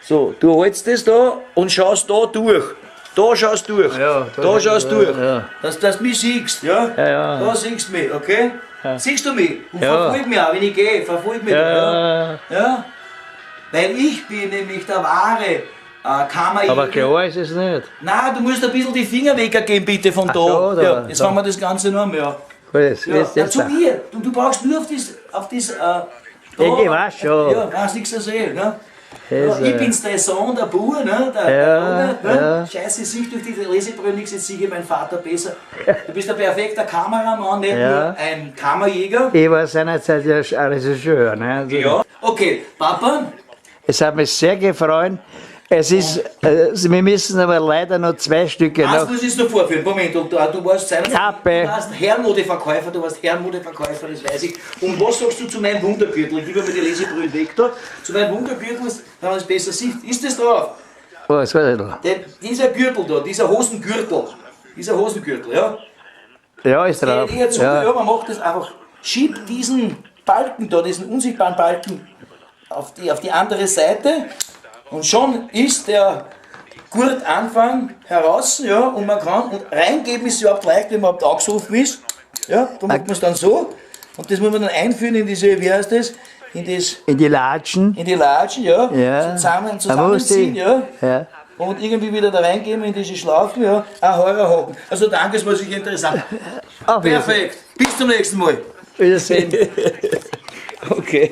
So, du hältst das da und schaust da durch. Da schaust du durch. Ja, da, da schaust du durch. Ja. Dass du mich siehst, ja? Ja, ja. Da siehst du mich, okay? Ja. Siehst du mich? Und Ja. verfolg mich auch, wenn ich gehe, verfolg mich. Ja, da, ja. ja? Weil ich bin nämlich der wahre Kammerjäger. Aber klar ist es nicht. Nein, du musst ein bisschen die Finger weggeben, bitte, von Ach da. so, da, Ja, jetzt da. machen wir das Ganze noch einmal. Ja. Gut, jetzt, Ja, jetzt, na, jetzt. zu mir. Du brauchst nur auf das da, Ich weiß schon. Ja, brauchst nichts zu sehen. Ne? Ja, Das, ich bin's, der Sohn, der Bub, ne? Der, Ja, der Robert, ne? ja. Scheiße, ich sehe durch die Lesebrille nichts, jetzt sehe ich meinen Vater besser. Du bist ein perfekter Kameramann, nicht Ja. nur ein Kammerjäger. Ich war seinerzeit ja ein Regisseur. Ne? Also, Ja. Okay, Papa, Es hat mich sehr gefreut. Es ist, wir müssen aber leider noch zwei Stücke eins noch. muss ich noch vorführen. Moment, und du warst seinerzeit, Kappe. du warst Herrenmodeverkäufer, du warst Herrenmodeverkäufer, das weiß ich. Und was sagst du zu meinem Wundergürtel? Ich gebe mir die Lesebrille weg da. Zu meinem Wundergürtel, wenn man es besser sieht. Ist das drauf? Was war das da? Denn dieser Gürtel da, dieser Hosengürtel, ja. Ja, ist drauf. Geht eher zu, ja. Ja. Man macht das einfach, schiebt diesen Balken da, diesen unsichtbaren Balken auf die andere Seite und schon ist der Gurtanfang heraus, ja, und man kann, und reingeben ist überhaupt leicht, wenn man überhaupt angesoffen ist, ja, da macht man es dann so und das muss man dann einführen in diese, wie heißt das, in das, In die Latschen. in die Latschen, ja, Ja. zusammen, Man muss zusammenziehen, die- ja. Ja. Und irgendwie wieder da reingeben in diese Schlaufen, ja, ein Heurerhaken. Also danke, es war sicher interessant. Auf Wiedersehen. Perfekt. Bis zum nächsten Mal. Wiedersehen. Okay.